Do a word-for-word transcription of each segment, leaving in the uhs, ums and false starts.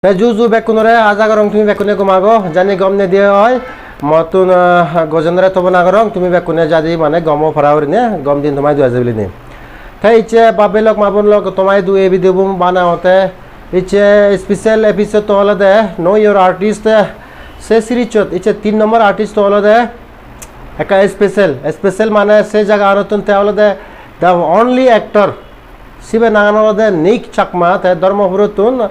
Te ju ju bekkunore, aja gorong tumi bekkune gom ago, jani gom nei de oi, mottun, ah, Gojendra Tobona gorong, tumi bekkune jadi mane gom o para gurinei, gom din tomai dua je bilinei. Te icche bab-bei lok, ma-bon lok, tomai du ei video bo banangotte icche special episode to olode Know Your Artist, se series ot icche tin nombor artist to olode ekka special, special mane se jaga anottun te olode the only actor. Sibe nangan olode Nick Chakma, te Dharmapur-ottun,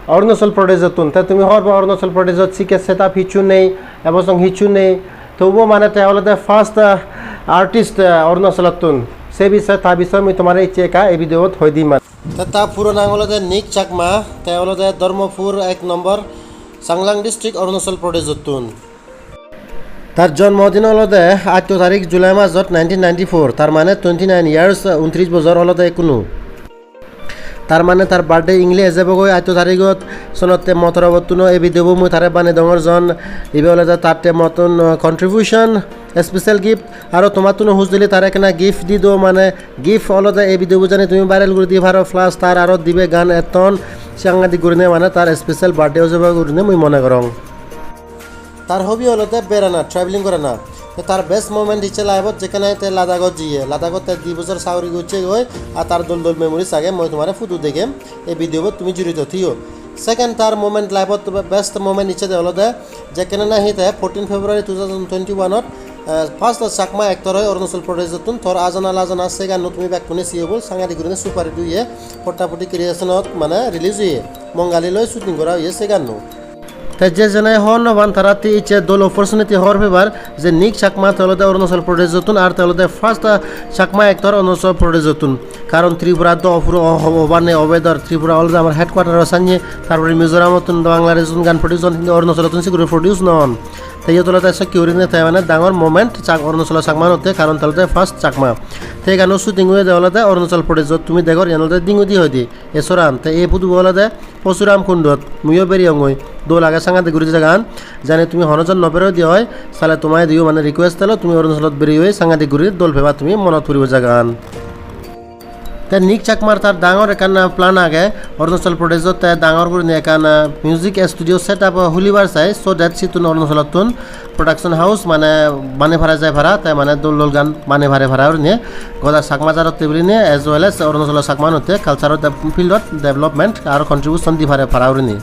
Arunachal Pradesh-ottun. Te tumi hobor po Arunachal Pradesh-ot sikke setup hissu nei, ebo song hissu nei. Tobuo mane te olode first, ah, artist, ah, Arunachal-ottun. Se bisoye, ta bisoye mui tomare icche ekka ei video-t hoi dim mane. Te ta puro nang olode Nick Chakma, te olode Dharmapur ek nombor, Changlang district, Arunachal Pradesh-ottun. Tar jonmo din olode atto tarik July masot nineteen ninety-four, tar mane twenty-nine years, untris bojor olode ekkunu. Tar mane tar birthday English ejebogoi atto tarigot, sonotte mo torobottun o ei video bo mui tare banei dongor jon, ibe olode tar te mottun, uh, contribution, special gift, aro tomattuno huj dile tare ekkena gift di do, mane gift olode ei video bo jani tumi viral guri di paro, plus tar aro dibe gan etton, sangadik gurine mane tar special birthday ojebogoi gurine mui mone gorong. Tar hobby olode berana, traveling gorana. Te tar best moment icche life-ot jekkene te Ladakh-ot jiye. Ladakh-ot te di bojor sagori gocche goi, ar tar dol dol memories age, mui tomare photo degem. Ei video bot tumi jurito thiyo. Second tar moment, life-ot best moment icche de olode jekkene nahi te fourteen February two thousand twenty-one-ot, eh, first Chakma actor oi Arunachal Pradesh-ottun, Tor Ajana Lajana, se ganno tumi bekkune siyo bol, sangadik gurine super hit oye, Pottapoti Creation-ot mane release oye, Mongali loi shooting gora oye se ganno. Te je jone hobor no pan, taratte icche dol opportunity hobor pebar je Nick Chakma te olode Arunachal Pradesh-ottun, ar te olode first, ah, Chakma actor Arunachal Pradesh-ottun. Karon Tripura do opuro o-, o-, obar nei, obedor. Tripura olode amar headquarter o sanye, tar pore Mizoram-ottun, Bangladesh-ottun gan produce on, hintu Arunachal-ottun siguri produce no on. Te iyot olode sokke gurinei te mane dangor moment Chak-, Arunachal-o Chakma-unotte, karon te olode first Chakma. Te ei gano shooting oyede olode Arunachal Pradesh-ot, tumi degor iyan olode Dingudi hoide, ei soran. Te ei photo bo olode Posuram Kundot, muiyo beriyongoi, dol age sangadik guri jagagan. Jani tumi hono jon no beroi de oi, sale toma idu mane request elo, tumi Arunachalot beriyoi sangadik guri dol peba, tumi monot puribo jagagan. Te Nick Chakmar tar dangor ekkan, ah, plan age, Arunachal Pradeshot te dangor gurinei ekkan, ah, music studio setup hulibar sai, so that sittun Arunachalottun production house mane banei para jai para, te mane dol dol gan banei pare para gurinei, goda Chakma jarotte bilinei as well as Arunachalo Chakma-unotte culture-o de-, field-ot development aro contribution di pare para gurinei.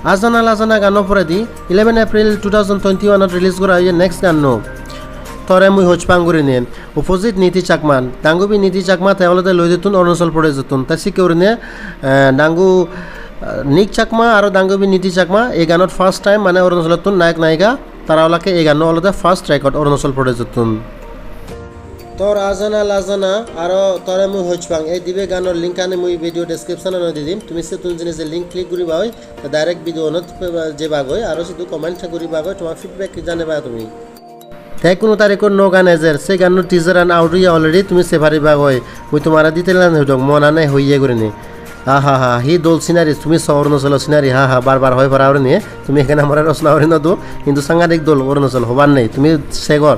Ajana Lajana gano poredi eleven April two thousand twenty-one-ot release gora oye next ganno, Tore Mui Hojpang gurinei. Opposite Niti Chakma, dangubi Niti Chakma te olode Loidottun, Arunachal Pradesh-ottun. Te sikke gurinei, eh, dangu, eh, Nick Chakma aro dangubi Niti Chakma ei ganot first time mane Arunachalottun nayok nayika, tara olakke ei ganno olode first record Arunachal Pradesh-ottun. Tor Ajana Lajana aro Tore Mui Hojpang ei dibe ganor link ani mui video description-anot di dim. Tumi sittun jeinei je link click guriba oi, te direct video-anot jeba goi, aro sidu comment guriba goi, toma feedback janeba tumi. Te ikkunu tar ikko nuo gan ejer, se ganno teaser an out oye already, tumi sei pariba goi. Mui tomare detail an hoi dong, Mon Ane Hoiye gurinei. Aha ha, hi dol scenery, tumi so Arunachalo scenery, ha ha, bar bar hoi para gurinei, tumi ekkena more rosna guri no do, hintu sangadik dol Arunachal, hobar nei, tumi sei gor.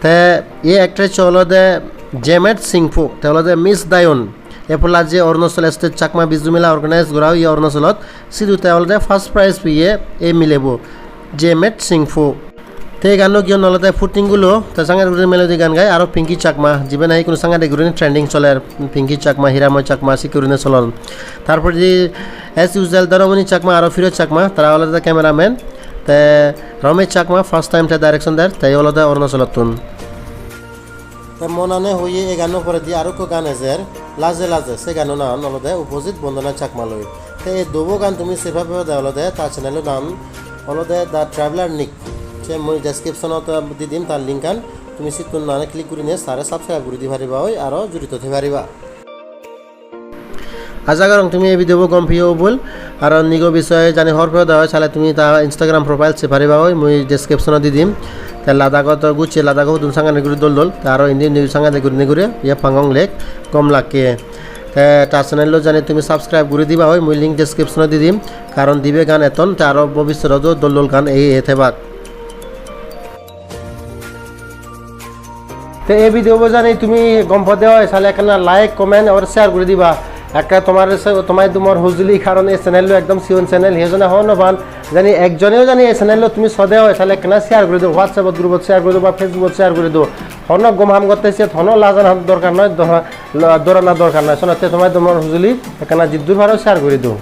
Te ei actress olode Jemet Singpho, te olode Miss Dayon. Eppolla je Arunachal State Chakma Bizu Mela organize gora oye Arunachalot, sidu te olode first prize peye ei milebo, Jemet Singpho. Te ei ganno giyon olode Putting Gulo, te sangadik guri melody gan gai, aro Pinky Chakma, jibe nahi ikkunu sangadik guri trending soler, Pinky Chakma, Hiramoy Chakma, sikke gurinei solon. Tar poredi as usual Doromoni Chakma aro Firoz Chakma, tara olode cameraman, te Ramesh Chakma first time te direction der, te olode Arunachalottun. Te Mon Ane Hoiye ei ganno poredi aro ekko gan ejer, Laje Laje, se ganno nangan olode opposite Bondona Chakma loi. Te ei duo gan tumi sei pariba de olode ta channel-o nangan olode The Traveler Nick. Se mui description-ot di dim tar link-an, tumi sittun mane click gurinei tare subscribe guri di pariba oi, aro jurito thei pariba. Aja gorong tumi ei video bo gom peyo bol. Aro Nick-o bisoye jani hobor peyo de oi, sale tumi ta Instagram profile sei pariba oi, mui description-ot di dim. Te Ladakh-ot gocche, Ladakh-o hudun sangadik guri dol dol, te aro indi indi sangadik gurinei guri iye Pangong Lake gom lakke. Te ta channel-o jani tumi subscribe guri diba oi, mui link description-ot di dim, karon dibe gan etton, te aro bobissotodo dol dol gan eye eye thebak. Te ei video bo jani tumi gom pode oi, sale ekkena like, comment, or share guri diba. Ekka tomar se-, tomar dumor hujuli, karon ei channel-lo ekdom sigon channel, he jone hobor no pan. Jodi ekjoneyo jodi ei channel-lo tumi sode oi, tale ekkena share guri do, WhatsApp-ot group-ot share guri do ba Facebook-ot share guri do. Hono gom ham gotte siyot hono lajan ham dorkar noi, dora-, la-, dorana dorkar noi. Senotte tomar dumor hujuli ekkena jiddur paro share guri do.